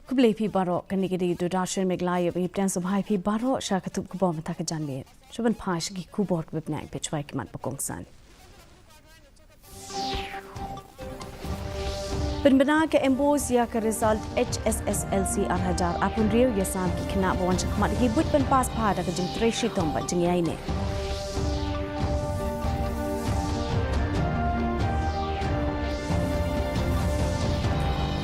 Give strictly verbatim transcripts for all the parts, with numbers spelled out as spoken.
Khublei phi baroh, kane ka dei Doordarshan Meghalaya, ba ngi pdiang sngewbha ïa phi baroh sha ka tup khubor mynta ka janmiet. Shuh ban phai sha ki khubor kiba bniah, peit shwa ïa ki mat ba kongsan. Pynbna ka MBOSE ïa ka result H S S L C ar hajar arphew hynriew, ïa sam ki khynnah ba wan shakhmat ki buit ban pass bha da ka jingtrei shitom bad jingïaineh.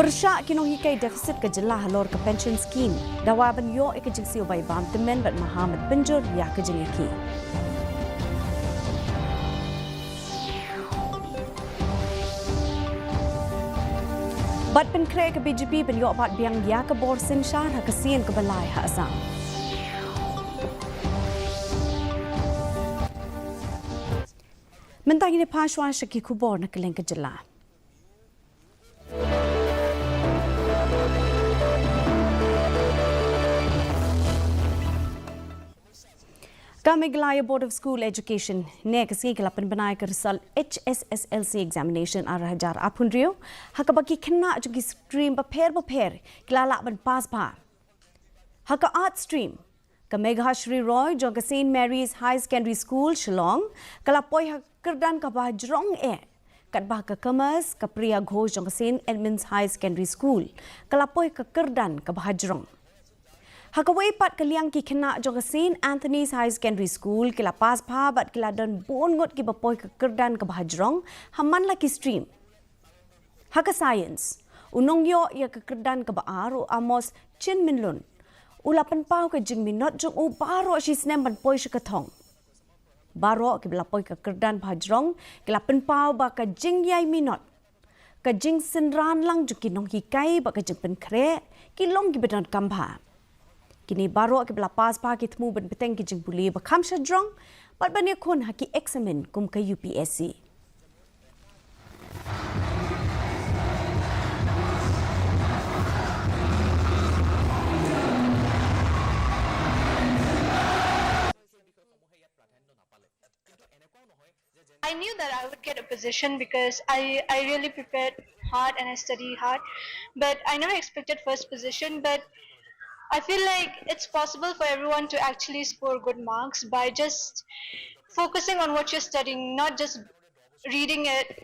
Pyrshah ki nonghikai deficit ka jylla halor ka pension scheme, dawa ban ïoh ïa ka jingsiew bai bam tymmen bad maham ban pynjur ïa ka jingïakhih. Bad pynkhreh ka BJP ban ïoh bat biang ïa ka bor synshar ha ka sien kaba lai ha Assam. Mynta ngin ïa phai shwa sha ki khubor na kylleng ka jylla. Ka Meghalaya Board of School Education ne ka sngi ka la pynbna ïa ka result H S S L C examination ar hajar arphew hynriew, ha kaba ki khynnah jong ki stream bapher bapher ki la lah ban pass bha. Ha ka Arts stream, ka Meghashri Roy jong ka St Mary's High Secondary School, Shillong, ka la poi ha ka kyrdan kaba hajrong eh, katba ka Commerce, ka Priya Ghosh jong ka St Edmund's High Secondary School, ka la poi ha ka kyrdan kaba hajrong. Ha kawei pat ka liang, ki khynnah jong ka St Anthony's High Secondary School ki la pass bha bad ki la don bun ngut kiba poi ha ka kyrdan kaba hajrong ha man la ki stream. Ha ka Science, u nongïoh ïa ka kyrdan kaba ar, u Amos Chinmynlun, u la pynpaw ka jingminot jong u baroh shisnem ban poi sha ka thong. Baroh kiba la poi ha ka kyrdan ba hajrong ki la pynpaw ba ka jingïai minot, ka jingsynran lang jong ki nonghikai bad ka jingpynkhreh ki long kiba donkam bha. Kine baroh kiba la pass bha ki thmu ban bteng ki jingpule ba kham shajrong bad ban ïakhun ha ki eksamin kum ka U P S C. I knew that I would get a position because I, I really prepared hard and I studied hard, but I never expected first position. But I feel like it's possible for everyone to actually score good marks by just focusing on what you're studying, not just reading it,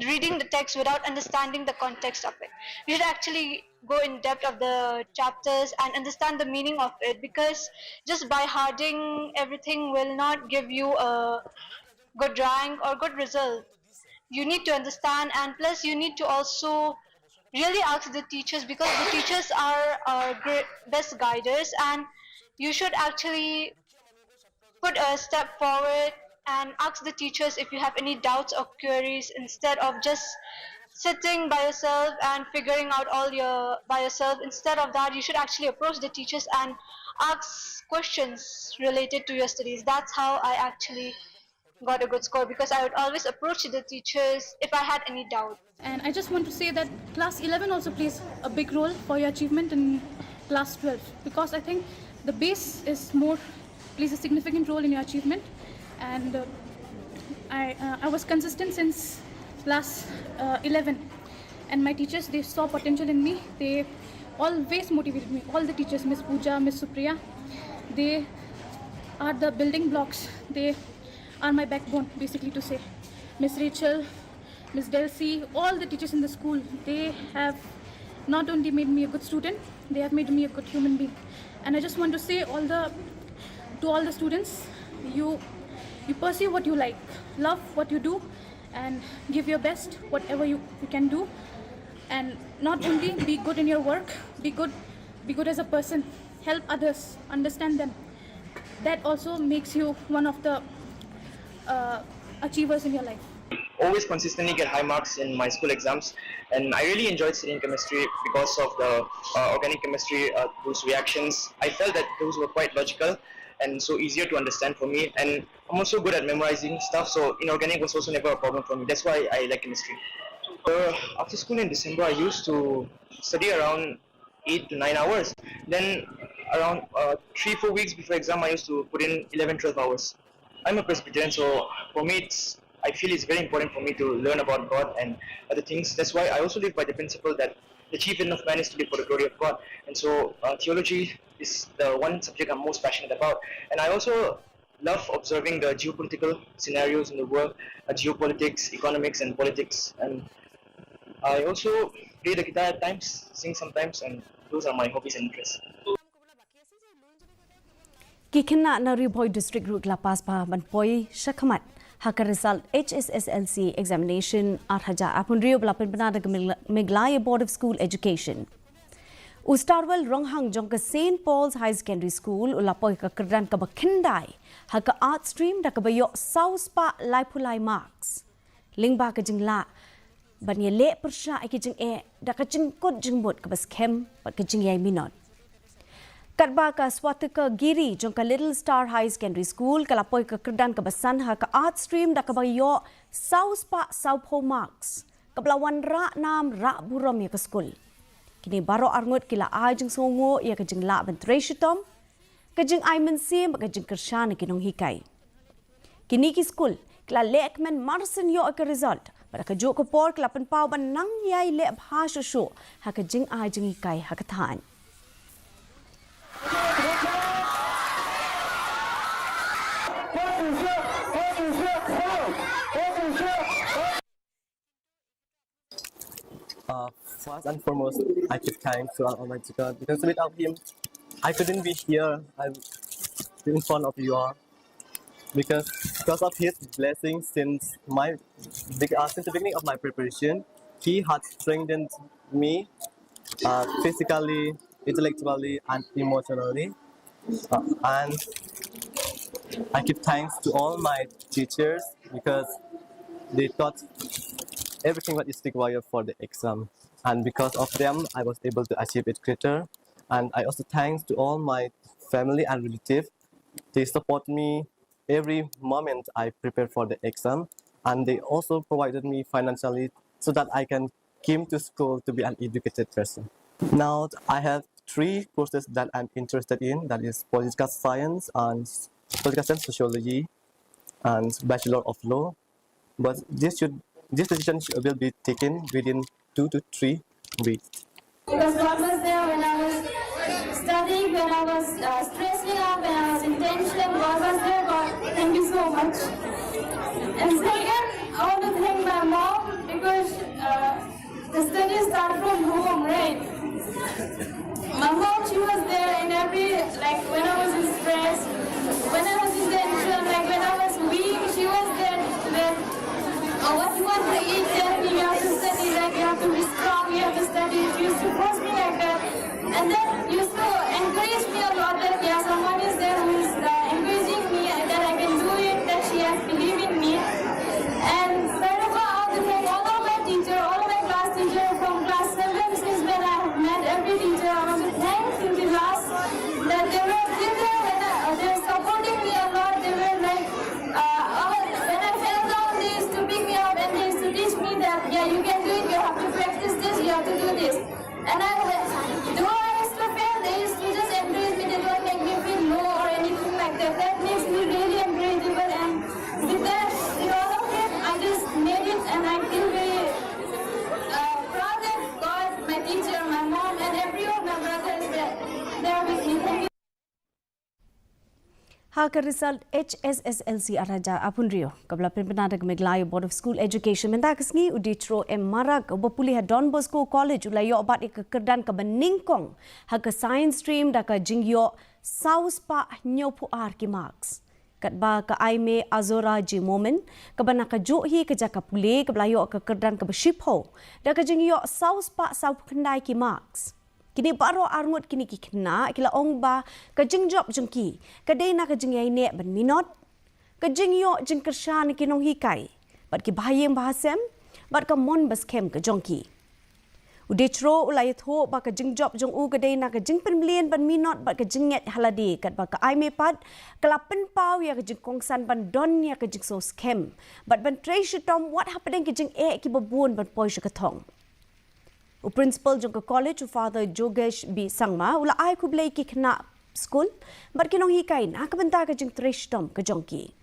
reading the text without understanding the context of it. You should actually go in depth of the chapters and understand the meaning of it, because just by harding everything will not give you a good rank or good result. You need to understand, and plus you need to also really ask the teachers, because the teachers are our great best guiders, and you should actually put a step forward and ask the teachers if you have any doubts or queries, instead of just sitting by yourself and figuring out all your by yourself. Instead of that, you should actually approach the teachers and ask questions related to your studies. That's how I actually got a good score, because I would always approach the teachers if I had any doubt. And I just want to say that class eleven also plays a big role for your achievement in class twelve, because I think the base is more plays a significant role in your achievement. And uh, I, uh, I was consistent since class uh, eleven, and my teachers, they saw potential in me. They always motivated me. All the teachers, Miss Pooja, Miss Supriya, they are the building blocks. They are my backbone, basically to say. Miss Rachel, Miss Delcy, all the teachers in the school, they have not only made me a good student, they have made me a good human being. And I just want to say all the to all the students, you you pursue what you like, love what you do, and give your best, whatever you, you can do. And not only be good in your work, be good, be good as a person, help others, understand them. That also makes you one of the uh, achievers in your life. Always consistently get high marks in my school exams, and I really enjoyed studying chemistry because of the uh, organic chemistry, uh, those reactions. I felt that those were quite logical and so easier to understand for me. And I'm also good at memorizing stuff, so inorganic was also never a problem for me. That's why I like chemistry. Uh, after school in December, I used to study around eight to nine hours. Then around uh, three, four weeks before exam, I used to put in eleven, twelve hours. I'm a Presbyterian, so for me, it's I feel it's very important for me to learn about God and other things. That's why I also live by the principle that The chief end of man is to live for the glory of God. And so uh, theology is the one subject I'm most passionate about. And I also love observing the geopolitical scenarios in the world, uh, geopolitics, economics, and politics. And I also play the guitar at times, sing sometimes, and those are my hobbies and interests. Ki khynnah na Ri Bhoi District ruh ki la pass bha ban poi shakhmat ha ka result H S S L C examination ar hajar arphew hynriew ba la pynbna da ka Meghalaya Board of School Education. U Starwell Ronghang jong ka Saint Paul's Higher Secondary School u la poi ka kyrdan kaba khyndai ha ka Art Stream da kaba ïoh saw spah laiphew lai marks. Lyngba ka jinglah ban ïaleh pyrshah ïa ki jingeh da ka jingkut jingmut kaba skhem bad ka jingïai minot. Katba ka Swatika Giri jong ka Little Star Higher Secondary School ka la poi ka kyrdan kaba san ha ka Art Stream da kaba ïoh saw spah sawphew marks, kaba la wanrah nam rah burom ïa ka skul. Kine baroh arngut ki la ai jingsngewnguh ïa ka jinglah ban trei shitom, ka jingai mynsiem bad ka jingkyrshan ïa ki nonghikai. Kine ki skul ki la lehkmen marsien ïoh ïa ka result bad ha kajuh ka por ki la pynpaw ban nang ïai leh bha shuh shuh ha ka jingai jinghikai ha ka thaiñ. Uh, first and foremost, I give thanks to Almighty God because without Him, I couldn't be here. I'm in front of you all because because of His blessing since my big- uh, since the beginning of my preparation, He had strengthened me uh, physically, intellectually, and emotionally. Uh, and I give thanks to all my teachers because they taught everything that is required for the exam. And because of them, I was able to achieve it greater. And I also thanks to all my family and relatives. They support me every moment I prepare for the exam. And they also provided me financially so that I can came to school to be an educated person. Now I have three courses that I'm interested in, that is political science and political science sociology and Bachelor of Law. But this should this decision should, will be taken within two to three weeks. Because God was there when I was studying, when I was uh, stressing out, when I was in tension. God was there, God. Thank you so much. And second, I want to thank my mom because uh, the studies start from home, right? My mom, she was there in every, like when I was in stress, when I was in tension, like when I was weak, she was there. Then, uh, what you want to eat, tell me, you have to study, like you have to be strong, you have to study. She used to force me like that. And then used to encourage me a lot that yeah, someone is there who is uh, encouraging me, that I can do it, that she has believed in me. And first of all, I want to thank all of my teacher, all of my class teacher from class seven since when I have met every teacher. I want to thank till the last that they were still there when I, uh, they were supporting me a lot. They were like, uh, all, when I fell down, they used to pick me up and they used to teach me that, yeah, you can do it, you have to practice this, you have to do this. And I, though I used to fail, they used to just encourage me. They don't make me feel low or anything like that. That makes me really encourageable. And with that, with all of it, I just made it, and I feel very uh, proud that God, my teacher, my mom, and every of my brothers were there with me. Thank you. Ha ka result H S S L C ar hajar arphew hynriew kaba la pynbna da ka Meghalaya Board of School Education mynta ka sngi, u Dei Tyrro M Marak uba pule ha Don Bosco College u la ïoh bat ïa ka kyrdan kaba nyngkong ha ka Science Stream da ka jingïoh saw spah hynñiewphew ar ki marks. Katba ka Aimee Azora G Momin kaba na kajuh hi ka jaka pule kaba la ïoh ka kyrdan kaba shiphew da ka jingïoh saw spah sawphew khyndai ki marks. Kine baroh arngut kine ki khynnah ki la ong ba ka jingjop jong ki ka dei na ka jingïaineh ban minot, ka jingïoh jingkyrshan ki nonghikai bad ki bahaïing bahasem bad ka mon baskhem ka jong ki. U Dei Tyrro u la ïathuh ba ka jingjop jong u ka dei na ka jingpynmlien ban minot bad ka jingngeit ha lade, katba ka Aimee pat ka la pynpaw ïa ka jingkongsan ban don ïa ka jingsngewskhem bad ban trei shitom wat hapdeng ki jingeh kiba bun ban poi sha ka thong. U principal jong ka college, u Father Jogesh B Sangma, u la ai khublei ki khynnah skul bad ki nonghikai na ka bynta ka jingtrei shitom ka jong ki.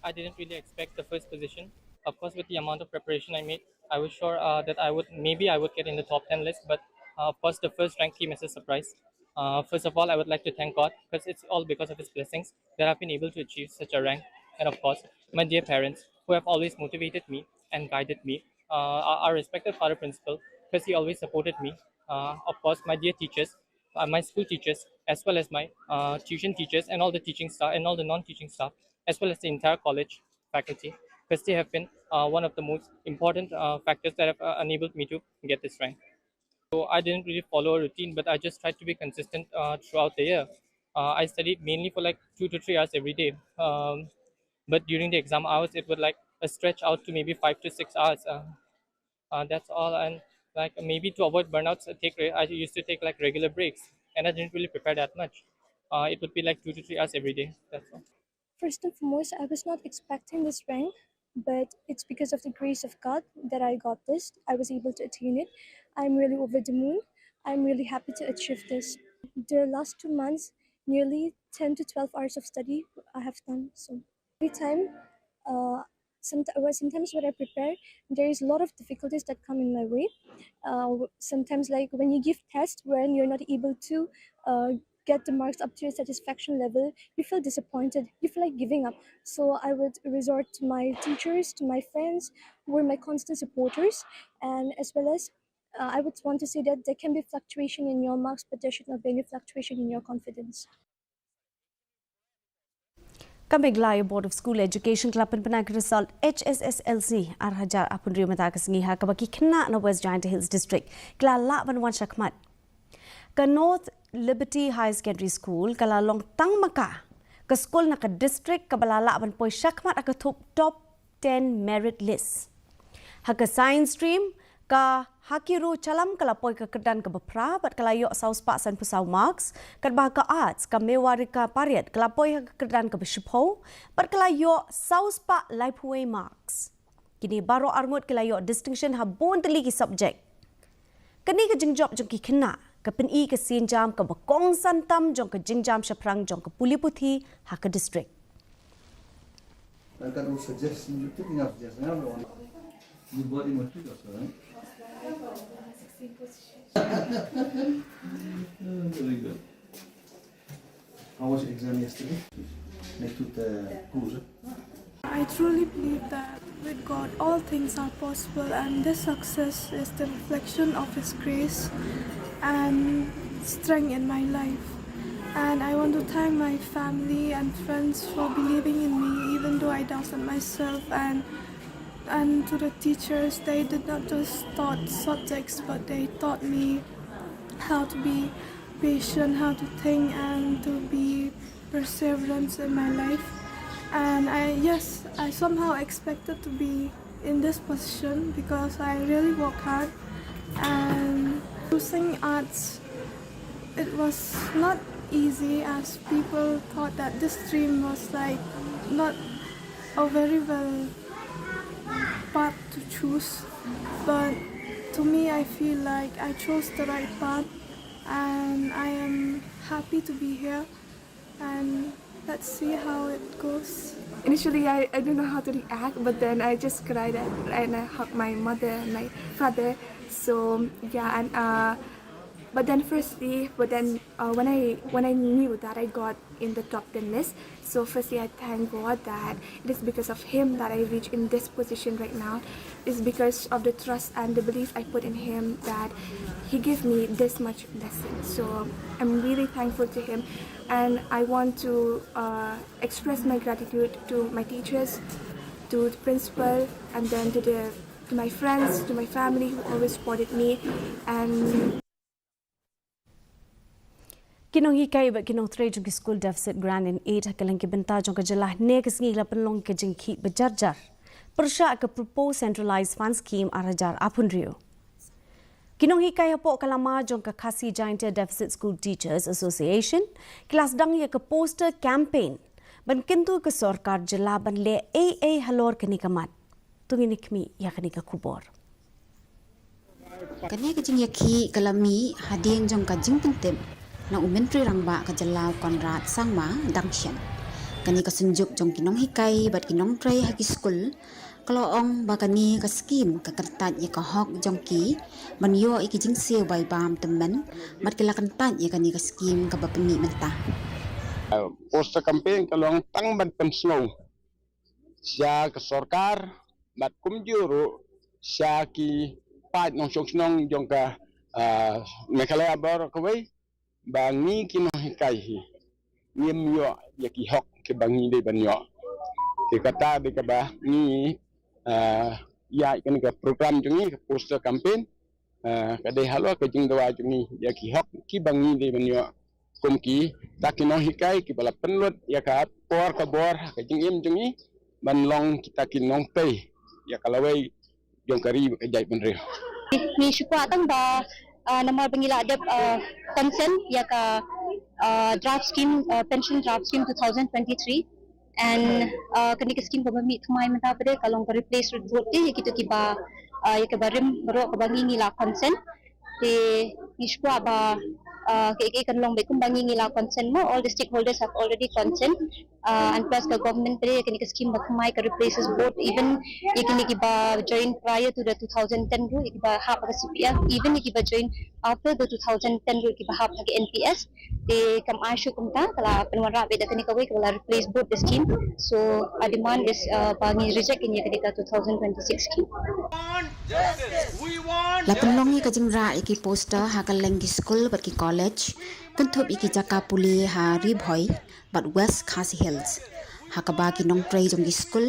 I didn't really expect the first position. Of course, with the amount of preparation I made, I was sure uh, that I would, maybe I would get in the top ten list. But uh, of course, the first rank came as a surprise. Uh, first of all, I would like to thank God because it's all because of His blessings that I've been able to achieve such a rank. And of course, my dear parents who have always motivated me and guided me. Uh, our, our respected father principal, because he always supported me. Uh, of course, my dear teachers, uh, my school teachers, as well as my uh, tuition teachers and all the teaching staff and all the non-teaching staff, as well as the entire college faculty, because they have been uh, one of the most important uh, factors that have uh, enabled me to get this rank. So I didn't really follow a routine, but I just tried to be consistent uh, throughout the year. Uh, I studied mainly for like two to three hours every day. Um, but during the exam hours, it would like uh, stretch out to maybe five to six hours. Uh, uh, that's all. And like maybe to avoid burnouts, I take re- I used to take like regular breaks, and I didn't really prepare that much. Uh, it would be like two to three hours every day. That's all. First and foremost, I was not expecting this rank, but it's because of the grace of God that I got this. I was able to attain it. I'm really over the moon. I'm really happy to achieve this. The last two months, nearly ten to twelve hours of study I have done. So every time, uh, some, well, sometimes when I prepare, there is a lot of difficulties that come in my way. Uh, w- sometimes, like when you give tests when you're not able to uh, get the marks up to your satisfaction level, you feel disappointed, you feel like giving up. So I would resort to my teachers, to my friends, who were my constant supporters, and as well as uh, I would want to say that there can be fluctuation in your marks, but there should not be any fluctuation in your confidence. Ka Meghalaya Board of School Education ka la pynbna ïa ka result H S S L C ar hajar arphew hynriew mynta ka sngi ha kaba ki khynnah na West Jaintia Hills District ki la lah ban wan shakhmat. Ka North Liberty Higher Secondary School ka la long tang ma ka ka skul na ka district kaba la lah ban poi shakhmat ha ka thup top ten merit list. Ha ka science stream, ka Hakiru Chalam ka la poi ha ka kyrdan kaba phra bad ka la ïoh saw spah sanphew saw marks, katba ha ka arts ka Mewarika Pariat ka la poi ha ka kyrdan kaba shiphew bad ka la ïoh saw spah laiphew wei marks. Kine baroh arngut ki la ïoh distinction ha bun tylli ki subject. Kane ka jingjop jong ki khynnah ka pyni ka sienjam kaba kongsan tam jong ka jingjam shaphrang jong ka pule puthi ha ka district. I've got no suggestion. You think of just now, don't you? You bought him a treat or so, right? Very good. How was your exam yesterday? Nekut cool. I truly believe that with God all things are possible, and this success is the reflection of His grace and strength in my life. And I want to thank my family and friends for believing in me, even though I doubted myself. And and to the teachers, they did not just taught subjects, but they taught me how to be patient, how to think, and to be perseverance in my life. And I, yes, I somehow expected to be in this position because I really work hard. And choosing arts, it was not easy, as people thought that this stream was like not a very well path to choose. But to me, I feel like I chose the right path, and I am happy to be here. And let's see how it goes. Initially, I, I didn't know how to react, but then I just cried and, and I hugged my mother and my father. So, yeah, and uh, but then firstly, but then uh, when I when I knew that I got in the top ten list, so firstly I thank God that it is because of him that I reach in this position right now. It's because of the trust and the belief I put in him that he gave me this much blessing. So I'm really thankful to him, and I want to uh, express my gratitude to my teachers, to the principal, and then to the to my friends, to my family who always supported me, and Ki nonghikai bad ki nongtrei jong ki skul deficit grant and aid ha kylleng ki bynta jong ka jylla hynne ka sngi ki la pynlong ka jingkhih ba jarjar pyrshah ka Proposed Centralized Fund Scheme ar hajar arphew hynriew. Ki nonghikai hapoh ka lama jong ka Khasi Jaintia Deficit School Teachers Association ki la sdang ïa ka poster campaign ban kyntu ka sorkar jylla ban leh ei ei halor kane ka mat. To ngin ïa khmih ïa kane ka khubor. Kane ka jingïakhih ka la mih hadien jong ka jingpyntip na u Myntri Rangbah ka jylla u Conrad Sangma dang shen. Kane ka synjuk jong ki nonghikai bad ki nongtrei ha ki skul Ka la ong ba kane ka skim ka kyntait ïa ka hok jong ki ban ïoh ïa ki jingsiew bai bam tymmen, bad ki la kyntait ïa kane ka skim kaba pynmih mynta. Poster campaign ka long tang ban pynsngew sha ka sorkar bad kumjuh ruh sha ki paid nongshong shnong jong ka, ah, Meghalaya baroh kawei, ba ngi ki nonghikai hi ngim ïoh ïa ki hok kiba ngi dei ban ïoh. Te kata dei kaba ngi, ah, ïa kane ka program jong ngi, ka poster campaign, ah, ka dei halor ka jingdawa jong ngi ïa ki hok kiba ngi dei ban ïoh kum kita ki nonghikai kiba la pynlut ïa ka por ka bor ha ka jingim jong ngi ban long kita ki nongtei ïa ka lawei jong ka ri bad ka jaitbynriew. Ngi shu kwah tang ba, ah, namar ba ngi la dep, ah, consent ïa ka, ah, draft scheme, ah, pension draft scheme two thousand twenty-three, and, ah, kane ka skim kaba mih thymmai mynta pat ka long ka replace vote te ïa kito kiba, ah, ïa kiba rim baroh kaba ngi ngi la consent. Te ngi shu kwah ba, ah, kaei kaei kan long beit kumba ngi ngi la consent mo, all the stakeholders have already consent. Ah, and plus ka government te ïa kane ka skim ba thymmai ka replaces vote, even ïa kine kiba join prior to the two thousand ten ruh, ïa kiba hap ha ka C P F, even ïa kiba join after the two thousand ten ruh, ïa kiba hap ha ka N P S. Te kam ai shuh kumta, ka la pynwanrah beit da kane kawei kaba la replace both the scheme. So our demand is, uh, ba ngi reject ïa kane ka two thousand twenty-six scheme. La pynlong ïa ka jingrah ïa ki poster ha kylleng ki skul bad ki college, kynthup ïa ki jaka pule ha Ri Bhoi bad West Khasi Hills, ha kaba ki nongtrei jong ki skul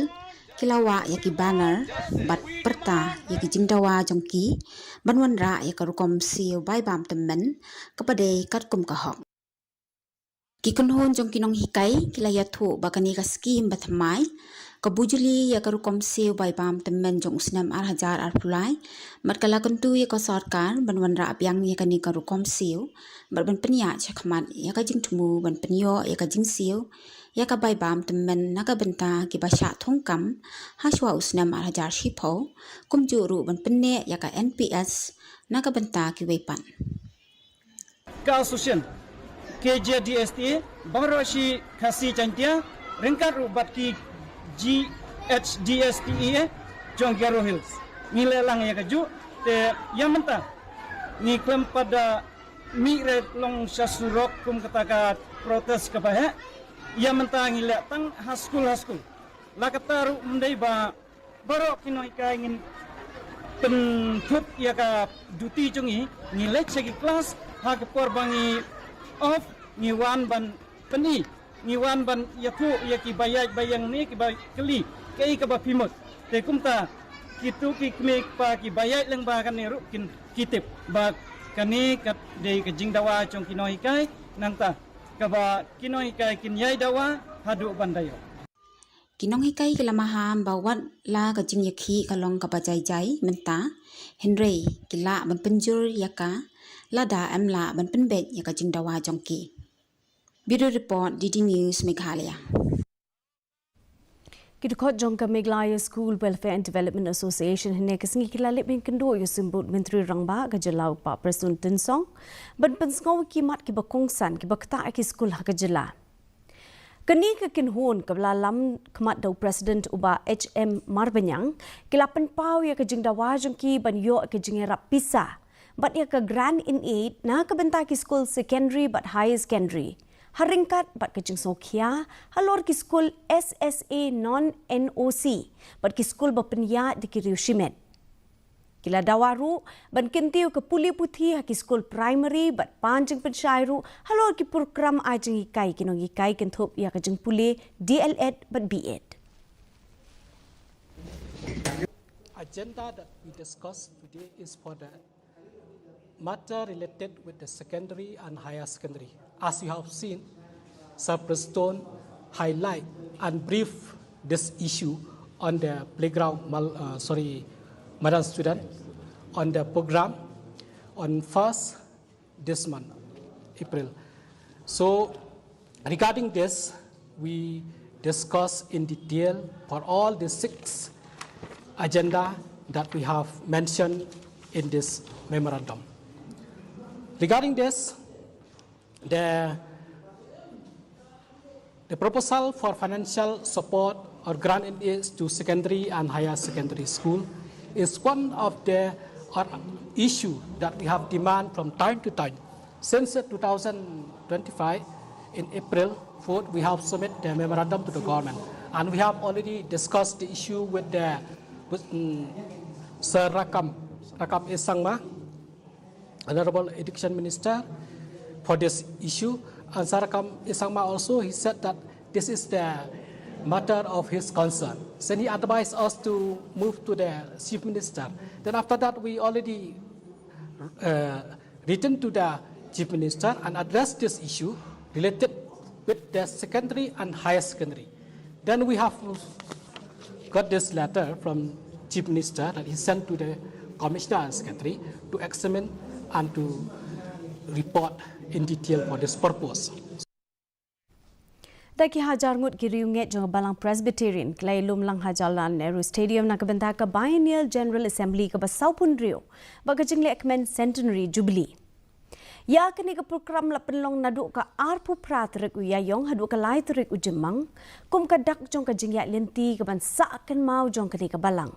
ki la wah ïa ki banner bad pyrta ïa ki jingdawa jong ki ban wanrah ïa ka rukom siew bai bam tymmen kaba dei katkum ka hok. Ki kynhun jong ki nonghikai ki la ïathuh ba kane ka skim ba thymmai ka bujli ïa ka rukom siew bai bam tymmen jong u snem ar hajar arphew lai, bad ka la kyntu ïa ka sorkar ban wanrah biang ïa kane ka rukom siew bad ban pynïaid shakhmat ïa ka jingthmu ban pynïoh ïa ka jingsiew ïa ka bai bam tymmen na ka bynta kiba shah thungkam ha shuwa u snem ar hajar shiphew, kumjuh ruh ban pynneh ïa ka N P S na ka bynta kiwei pat. Ka association K J D S T A, baroh shi Khasi Jaiñtia, ryngkat ruh bad ki G H D S T A jong Garo Hills, ngi leh lang ïa kajuh. Te ïa mynta ngi khlem pat da mih re long sha surok kum kata ka protest kaba heh. Ïa mynta ngi leh tang ha skul ha skul. La kata ruh ym dei ba baroh ki nonghikai ngin pynthup ïa ka duty jong ngi, ngi leit sha ki klas ha ka por ba ngi off, ngi wan ban pyni, ngi wan ban ïathuh ïa kiba ïaid ba ïeng ne kiba kylli kaei kaba phi mut. Te kumta kito ki kmie kpa kiba ïaid lyngba kane ruh kin, ki tip ba kane ka dei ka jingdawa jong ki nonghikai, nangta kaba ki nonghikai kin ïai dawa haduh ban da ïoh. Ki nonghikai ki la maham ba wat la ka jingïakhih ka long kaba jai jai mynta, hynrei ki lah ban pynjur ïa ka lada ym lah ban pynbeit ïa ka jingdawa jong ki. Bureau Report, D D News Meghalaya. Ki dkhot jong ka Meghalaya School Welfare and Development Association hynne ka sngi ki la leit ban kynduh ïa u Symbud Myntri Rangbah ka jylla u Bah Prestone Tynsong ban pynsngew ïa ki mat kiba kongsan kiba ktah ïa ki skul ha ka jylla. Kane ka kynhun kaba la lam khmat da u President u Bah H M Marbaniang, ki la pynpaw ïa ka jingdawa jong ki ban ïoh ïa ka jingïarap pisa bad ïa ka grant in aid na ka bynta ki skul secondary bad higher secondary, ha ryngkat bad ka jingsngewkhia halor ki skul S S A non N O C bad ki skul ba pynïaid da ki riew shimet. Ki la dawa ruh ban kyntiew ka pule puthi ha ki skul primary bad pan jingpynshai ruh halor ki program ai jinghikai ki nonghikai kynthup ïa ka jingpule D El Ed bad B Ed. Agenda that we discussed today is for the matter related with the secondary and higher secondary. As you have seen, Sir Prestone highlight and brief this issue on the playground, mal-, uh, sorry, madam student, on the program on first this month, April. So regarding this, we discuss in detail for all the six agenda that we have mentioned in this memorandum. Regarding this, the, the proposal for financial support or grant in aid to secondary and higher secondary school is one of the, uh, issue that we have demand from time to time. Since, uh, two thousand twenty-five, in April fourth, we have submit the memorandum to the government, and we have already discussed the issue with the, with, mm, Sir Rakkam, Rakkam A Sangma, Honorable Education Minister, for this issue. And Sir Rakkam A Sangma also, he said that this is the matter of his concern. Then he advised us to move to the Chief Minister. Then after that, we already, uh, written to the Chief Minister and addressed this issue related with the secondary and higher secondary. Then we have got this letter from Chief Minister that he sent to the Commissioner and Secretary to examine and to report in detail for this purpose. Da ki hajar ngut ki riewngeit jong ka Balang Presbyterian ki la ïalum lang ha Jawaharlal Nehru Stadium na ka bynta ka Biennial General Assembly kaba sawphew hynriew bad ka jinglehkmen Centenary Jubilee. Ïa kane ka program la pynlong naduh ka arphew phra tarik u Ïaïong haduh ka lai tarik u Jymmang, kum ka dak jong ka jingïaid lynti kaban sah kynmaw jong kane ka balang.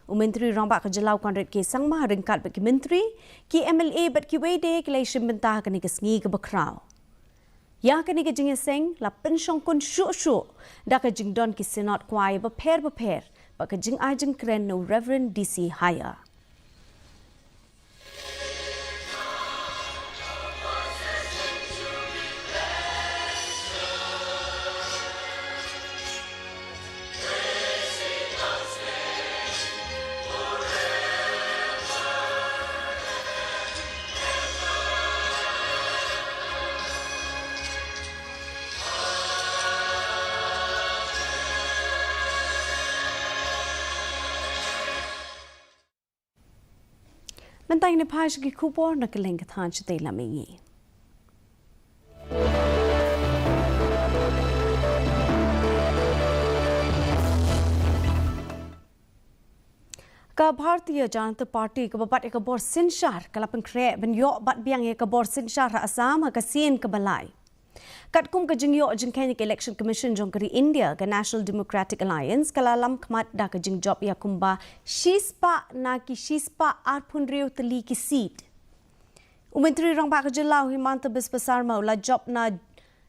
U Myntri Rangbah ka Jylla u Conrad K Sangma ryngkat bad ki myntri, ki M L A bad kiwei de ki la ïashim bynta ha kane ka sngi kaba khraw. Ïa kane ka jingïaseng la pynshongkun shuh shuh da ka jingdon ki Synod Choir bapher bapher bad ka jingai jingkren na u Reverend D C Haiar. Mynta ngin ïa phai sha ki khubor na kylleng ka thaiñ shatei lam mihngi. Ka Bharatiya Janata Party kaba bat ïa ka bor synshar ka la pynkhreh ban ïoh bat biang ïa ka bor synshar ha Assam ha ka sien kaba lai. Katkum ka jingïoh jingkheiñ ka Election Commission jong ka ri India, ka National Democratic Alliance ka la lam khmat da ka jingjop ïa kumba shispah na ki shispah arphew hynriew tylli ki seat. U Myntri Rangbah ka Jylla u Himanta Biswa Sarma u la jop na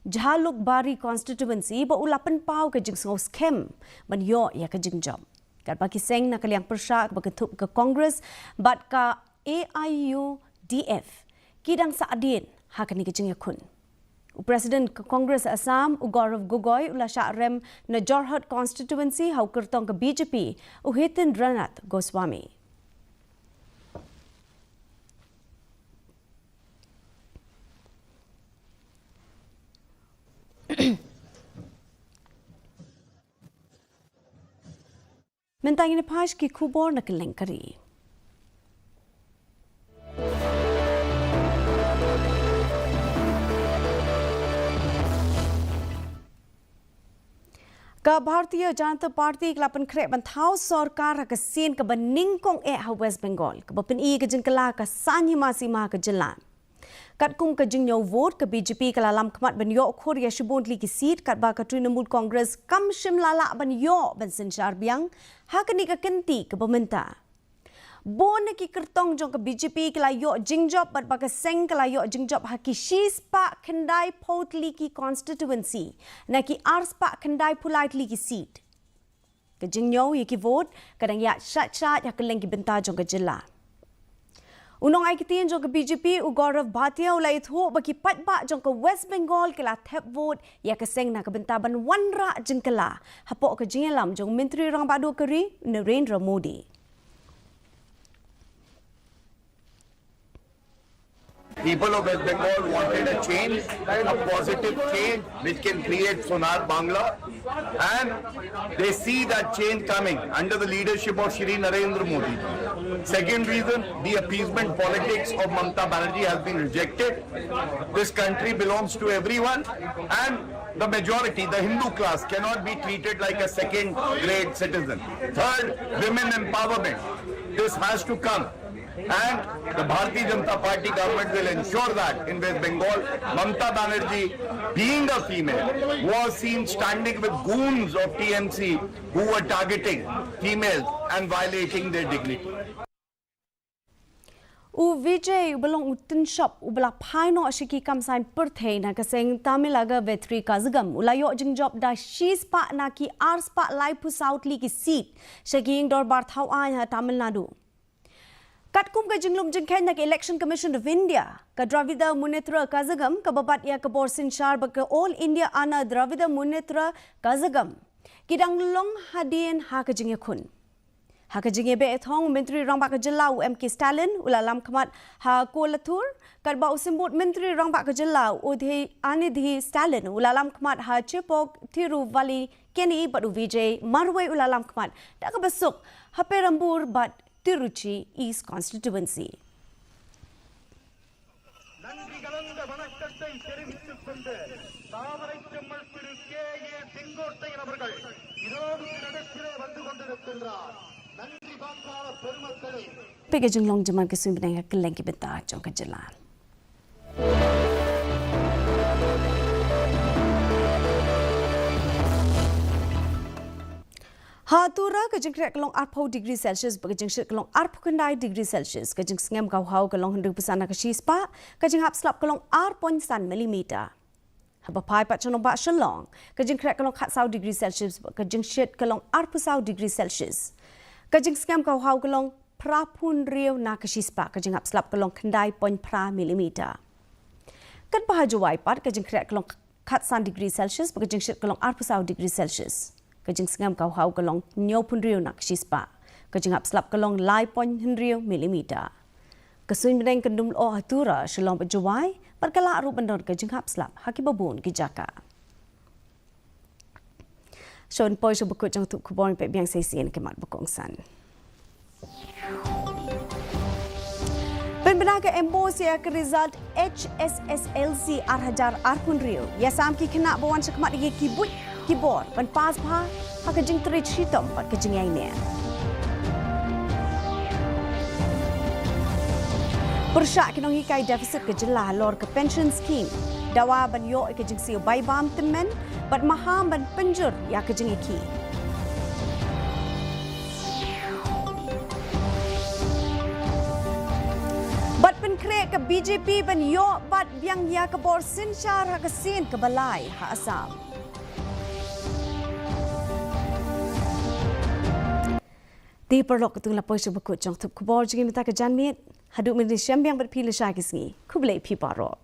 Jhalukbari constituency bad u la pynpaw ka jingsngew skhem ban ïoh ïa ka jingjop. Katba ki seng na ka liang pyrshah kaba kynthup ka Congress bad ka A I U D F ki dang sahdien ha kane ka jingïakhun. U President ka Congress Assam u Gaurav Gogoi u la shah rem na Jorhat constituency ha u kyrtong ka B J P u Hitendranath Goswami. Mynta ngin ïa phai sha ki khubor na kylleng ka ri. Ka Bharatiya Janata Party ka la pynkhreh ban thaw sorkar ha ka sien kaba nyngkong eh ha West Bengal, kaba pyni ka jingkylla ka saiñ hima sima ka jylla. Katkum ka jingñiew vote, ka B J P ka la lam khmat ban ïoh khur ïa shibun tylli ki seat, katba ka Trinamool Congress kam shym la lah ban ïoh ban synshar biang ha kane ka kynti kaba mynta. Bun na ki kyrtong jong ka B J P ki la ïoh jingjop bad ba ka seng ka la ïoh jingjop ha ki shispah khyndai phew tylli ki constituency na ki arspah khyndai phew lai tylli ki seat. Ka jingñiew ïa ki vote ka dang ïaid shait shait ha kylleng ki bynta jong ka jylla. U nongai ktien jong ka B J P u Gaurav Bhatia u la ïathuh ba ki paidbah jong ka West Bengal ki la thep vote ïa ka seng na ka bynta ban wanrah jingkylla, hapoh ka jingïalam jong u Myntri Rangbah Duh ka ri Narendra Modi. People of West Bengal wanted a change, a positive change which can create Sonar Bangla. And they see that change coming under the leadership of Shri Narendra Modi. Second reason, the appeasement politics of Mamata Banerjee has been rejected. This country belongs to everyone, and the majority, the Hindu class, cannot be treated like a second grade citizen. Third, women empowerment. This has to come. And the Bharatiya Janata Party government will ensure that in West Bengal, Mamata Banerjee, being a female, was seen standing with goons of T M C who were targeting females and violating their dignity. U Vijay uba long u tynshop uba la phai noh sha ki kam saiñ pyrthei na ka seng Tamilaga Vetri Kazhagam u la ïoh jingjop da shispah na ki arspah laiphew saw tylli ki seat sha ki ïing dorbar thaw aiñ ha Tamil Nadu. Katkum ka jinglum jingkheiñ na ka Election Commission of India, ka Dravida Munnetra Kazhagam kaba bat ïa ka bor synshar ba ka All India Anna Dravida Munnetra Kazhagam, ki dang long hadien ha ka jingïakhun. Ha ka jingïabeh thong, u Myntri Rangbah ka Jylla u M K Stalin u la lam khmat ha Kolathur, katba u Symbud Myntri Rangbah ka Jylla u Udhay-, Anidhi Stalin u la lam khmat ha Chepauk Thiruvallikeni bad u Vijay marwei u la lam khmat da kaba suk ha Perambur bad Tiruchi East Constituency. நன்றி கலந்த வணக்கத்தை தெரிவித்துக் கொண்டு, தாமரை செம்மல் திரு கே ஏ செங்கோட்டையன் அவர்கள் இதோ இந்த இடத்திலே வந்து கொண்டிருக்கின்றார். நன்றி வாக்காளர் பெருமக்களே. Peit ka jinglong jingman ka suiñ bneng ha kylleng ki bynta jong ka jylla. Ha Tura ka jingkhreh ka long arphew degree Celsius bad ka jingshit ka long arphew khyndai degree Celsius. Ka jingsngem ka hau ka long hynriewphew san na ka shispah, ka jinghap slap ka long ar point san millimeter. Haba phai pat sha nongbah Shillong, ka jingkhreh ka long khatsaw degree Celsius bad ka jingshit ka long arphew saw degree Celsius. Ka jingsngem ka hau ka long phra phew hynriew na ka shispah, ka jinghap slap ka long khyndai point phra millimeter. Katba ha Jowai pat ka jingkhreh ka long khatsan degree Celsius bad ka jingshit ka long arphew saw degree Celsius. Ka jingsngem ka hau ka long hynñiew phew hynriew na ka shispah, ka jinghap slap ka long lai point hynriew millimeter. Ka suiñ bneng kan dum lyoh ha Tura, Shillong bad Jowai bad ka lah ruh ban don ka jinghap slap ha kiba bun ki jaka. Shuwa ban poi sha bakut jong ka thup khubor, peit biang sa shisien ki mat ba kongsan. Pynbna ka MBOSE ïa ka result HSSLC ar hajar arphew hynriew. Ïasam ki khynnah ba wan shakhmat ïa ki buit ki bor ban pass bha ha ka jingtrei shitom bad ka jingïaineh. Pyrshah ki nonghikai deficit ka jylla halor ka pension scheme. Dawa ban ïoh ïa ka jingsiew bai bam tymmen bad maham ban pynjur ïa ka jingïakhih. Bad pynkhreh ka BJP ban ïoh bat biang ïa ka bor synshar ha ka sien kaba lai ha Assam. Te paralok, katto la poi sha bakut jong ka thup khubor jong ngi mynta ka janmiet. Haduh mynne shem biang bad phi lashai ki sngi. Khublei phi baroh.